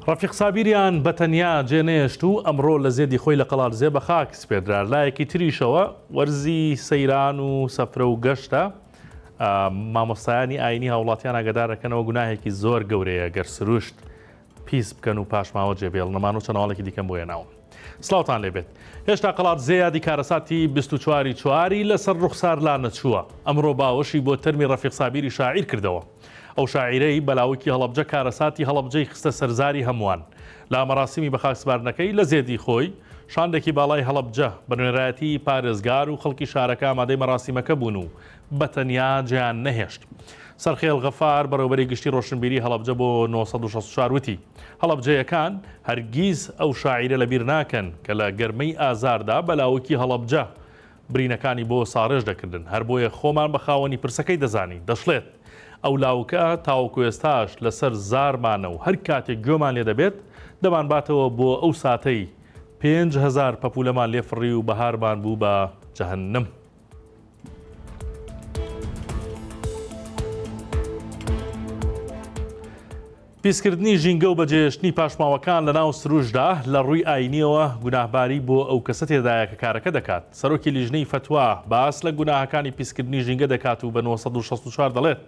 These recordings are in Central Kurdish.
ڕەفیق سابیریان بە تەنیا جێ نەهێشت و ئەمڕۆ لە زێدی خۆی لە قەڵادزێ بە خاک سپێردرا. لایەکی تریشەوە وەرزی سەیران و سەفرە و گەشتە، مامۆستایانی ئایینی هاوڵاتیان ئاگادار دەکەنەوە گوناهێکی زۆر گەورەیە گەر سروشت پیس بکەن و پاشماوە جێ بێڵن. ئەمان و چەند هەواڵێکی دیکەم بۆ هێناون. سڵاوتان لێ بێت. هێشتا قەڵادزێ یادی کارەساتی 24 ی چواری لەسەر ڕوخسار لانەچووە. ئەمڕۆ باوەشی بۆ تەرمی ڕەفیق سابیری شاعیر کردەوە. ئەو شاعیرەی بە لاوکی هەڵەبجە کارەساتی هەڵەبجەی خستە سەر زاری هەمووان. لە مەراسیمی بەخاکسپاردنەکەی لە زێدی خۆی، شاندێکی باڵای هەڵەبجە بە نوێنەرایەتیی پارێزگار و خەڵکی شارەکە ئامادەی مەراسیمەکە بوون و بە تەنیا جێیان نەهێشت. سەرخێڵ غەفار، بەڕێوەبەری گشتی ڕۆشنبیری هەڵەبجە بۆ 964 وتی، هەڵەبجەیەکان هەرگیز ئەو شاعیرە لەبیر ناکەن کە لە گەرمەی ئازاردا بە لاوکی هەڵەبجە برینەکانی بۆ ساڕێژ دەکردن، هەر بۆیە خۆمان بە خاوەنی پرسەکەی دەزانین. دەشڵێت، ئەو لاوکە تاوەکو ئێستاش لەسەر زارمانە و هەر کاتێک گوێمان لێ دەبێت، دەمانباتەوە بۆ ئەو ساتەی 5000 پەپوولەمان لێ فڕی و بەهارمان بوو بە جەهەنم. پیسکردنی ژینگە و بەجێهێشتنی پاشماوەکان لەناو سروشتدا لە ڕووی ئایینییەوە گوناهباری بۆ ئەو کەسە تێدایە کە کارەکە دەکات. سەرۆکی لیژنەی فەتوا باس لە گوناهەکانی پیسکردنی ژینگە دەکات و بە 964 دەڵێت،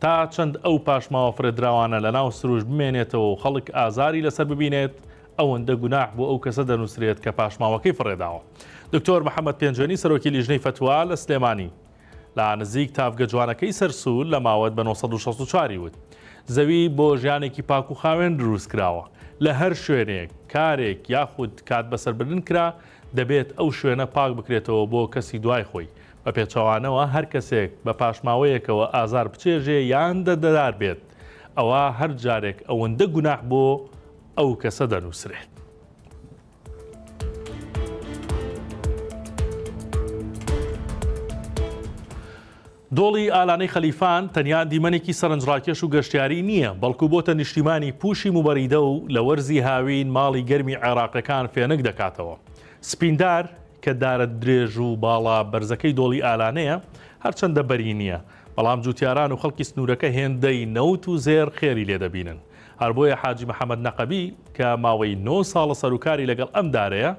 تا چەند ئەو پاشماوە فرێدراوانە لەناو سروشت بمێنێتەوە و خەڵک ئازاری لەسەر ببینێت، ئەوەندە گوناح بۆ ئەو کەسە دەنووسرێت کە پاشماوەکەی فڕێداوە. دکتۆر محەمەد پێنجوێنی سەرۆکی لیژنەی فەتوا لە سلێمانی، لە نزیک تاڤگە جوانەکەی سەرسوور لە ماوەت بە 964 ی وت، زەوی بۆ ژیانێکی پاک و خاوێن دروست کراوە، لە هەر شوێنێک کارێک یاخود کات بەسەربردن کرا، دەبێت ئەو شوێنە پاک بکرێتەوە بۆ کەسی دوای خۆی، بە پێچەوانەوە هەر کەسێک بە پاشماوەیەکەوە ئازار بچێژێ یان دەردەدار بێت، ئەوا هەر جارێک ئەوەندە گوناح بۆ ئەو کەسە دەنووسرێت. دۆڵی ئالانەی خەلیفان تەنیا دیمەنێکی سەرنجڕاکێش و گەشتیاری نییە، بەڵکو بۆتە نیشتیمانی پووشی موبەریدە و لە وەرزی هاوین ماڵی گەرمی عێراقیەکان فێنک دەکاتەوە. سپیندار کە دارە درێژ و باڵا بەرزەکەی دۆڵی ئالانەیە، هەرچەندە بەری نییە، بەڵام جووتیاران و خەڵکی سنوورەکە هێندەی نەوت و زێڕ خێری لێ دەبینن. هەر بۆیە حاجی محەمەد نەقەبی کە ماوەی نۆ ساڵە سەروکاری لەگەڵ ئەم دارەیە،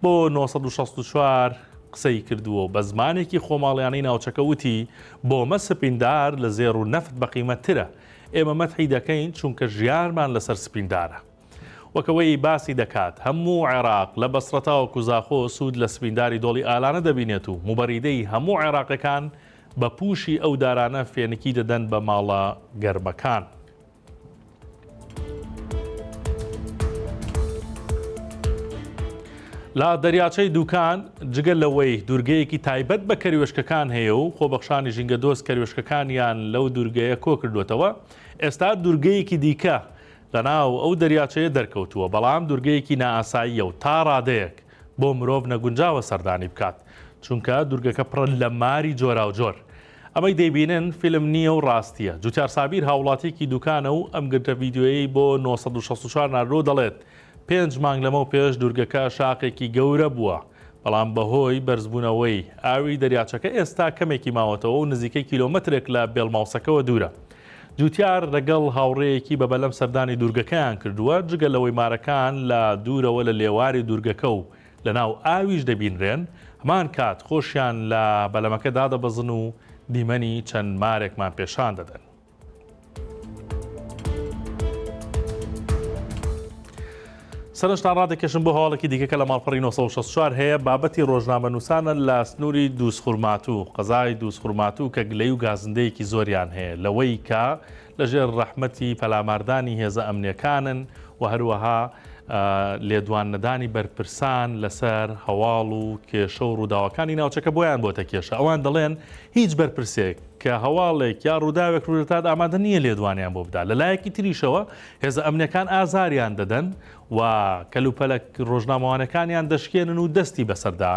بۆ 964 قسەی کردووە و بە زمانێکی خۆماڵیانەی ناوچەکە وتی، بۆمە سپیندار لە زێڕ و نەفت بەقیمەتترە، ئێمە مەتحی دەکەین چونکە ژیانمان لەسەر سپیندارە. وەک ئەوەی باسی دەکات، هەموو عێراق لە بەسڕە تاوەکو زاخۆ سوود لە سپینداری دۆڵی ئالانە دەبینێت و موبەریدەی هەموو عێراقیەکان بە پووشی ئەو دارانە فێنکی دەدەن بە ماڵە گەرمەکان. لە دەریاچەی دوکان جگە لەوەی دوورگەیەکی تایبەت بە کەروێشکەکان هەیە و خۆبەخشانی ژینگەدۆست کەروێشکەکانیان لەو دوورگەیە کۆکردوێتەوە، ئێستا دوورگەیەکی دیکە لەناو ئەو دەریاچەیە دەرکەوتووە، بەڵام دوورگەیەکی نائاساییە و تا ڕادەیەک بۆ مرۆڤ نەگونجاوە سەردانی بکات، چونکە دوورگەکە پڕە لە ماری جۆراوجۆر. ئەمەی دەیبینن فیلم نییە و ڕاستییە. جوتیار سابیر هاووڵاتییەکی دوکانە و ئەم گرتە ڤیدیۆیەی بۆ 964 ناردووە و دەڵێت، پێنج مانگ لەمەو پێش دوورگەکە شاخێکی گەورە بووە، بەڵام بەهۆی بەرزبوونەوەی ئاوی دەریاچەکە ئێستا کەمێکی ماوەتەوە و نزیکەی کیلۆمەترێک لە بێڵماوسەکەوە دوورە. جوتیار لەگەڵ هاوڕێیەکی بە بەلەم سەردانی دوورگەکەیان کردووە، جگە لەوەی مارەکان لە دوورەوە لە لێواری دوورگەکە و لەناو ئاویش دەبینرێن، هەمان کات خۆشیان لە بەلەمەکە دادەبەزن و دیمەنی چەند مارێکمان پێشان دەدەن. سەرنجتان ڕادەکێشم بۆ هەواڵێکی دیکە کە لە ماڵپەڕی 964 هەیە بابەتی ڕۆژنامەنووسانە لە سنووری دووزخورماتوو قەزای دووزخورماتوو کە گلەی و گازندەیەکی زۆریان هەیە لەوەی کە لەژێر ڕەحمەتی پەلاماردانی هێزە ئەمنیەکانن و هەروەها لێدوان نەدانی بەرپرسان لەسەر هەواڵ و کێشە و ڕووداوەکانی ناوچەکە بۆیان بۆتە کێشە ئەوان دەڵێن هیچ بەرپرسێک کە هەواڵێک یا ڕووداوێک ڕوودەدات ئامادە نییە لێدوانیان بۆ بدات لە لایەکی تریشەوە هێزە ئەمنیەکان ئازاریان دەدەن و کەلوپەلە ڕۆژنامەوانەکانیان دەشکێنن و دەستی بەسەردا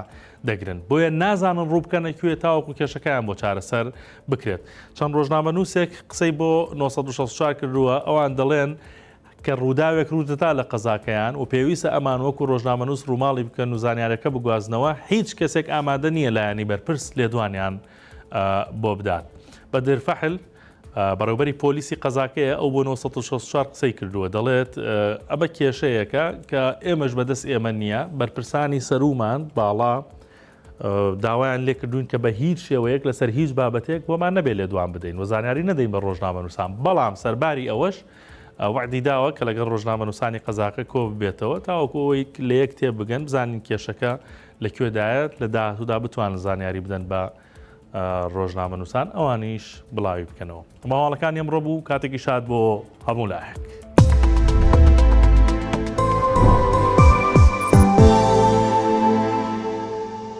دەگرن بۆیە نازانن ڕووبکەنە کوێ تاوەکو کێشەکەیان بۆ چارەسەر بکرێت چەند ڕۆژنامەنووسێک قسەی بۆ 964 کردووە ئەوان دەڵێن کە ڕووداوێک ڕوودەدا لە قەزاکەیان و پێویستە ئەمان وەکو ڕۆژنامەنووس ڕووماڵی بکەن و زانیارەکە بگوازنەوە هیچ کەسێک ئامادە نییە لایەنی بەرپرس لێدوانیان بۆ بدات. بەدر فەحل. بەڕێوبەری پۆلیسی قەزاکەیە ئەو بۆ 964 قسەی کردووە دەڵێت ئەمە کێشەیەکە کە ئێمەش بەدەست ئێمە نییە بەرپرسانی سەرومان باڵا داوایان لێکردوین کە بە هیچ شێوەیەک لەسەر هیچ بابەتێک بۆمان نەبێت لێدوان بدەین و زانیاری نەدەین بە ڕۆژنامەنووسان بەڵام سەرباری ئەوەش وەعدی داوە کە لەگەڵ ڕۆژنامەنووسانی قەزاکە کۆ ببێتەوە تاوەکو ئەوەی لە یەک تێ بگەن بزانین کێشەکە لە کوێدایە لە داهاتوودا بتوانن زانیاری بدەن بە ڕۆژنامەنووسان ئەوانیش بڵاوی بکەنەوە. ماواڵەکانی ئەمڕۆ بوو کاتێکی شاد بۆ هەموو لایەک.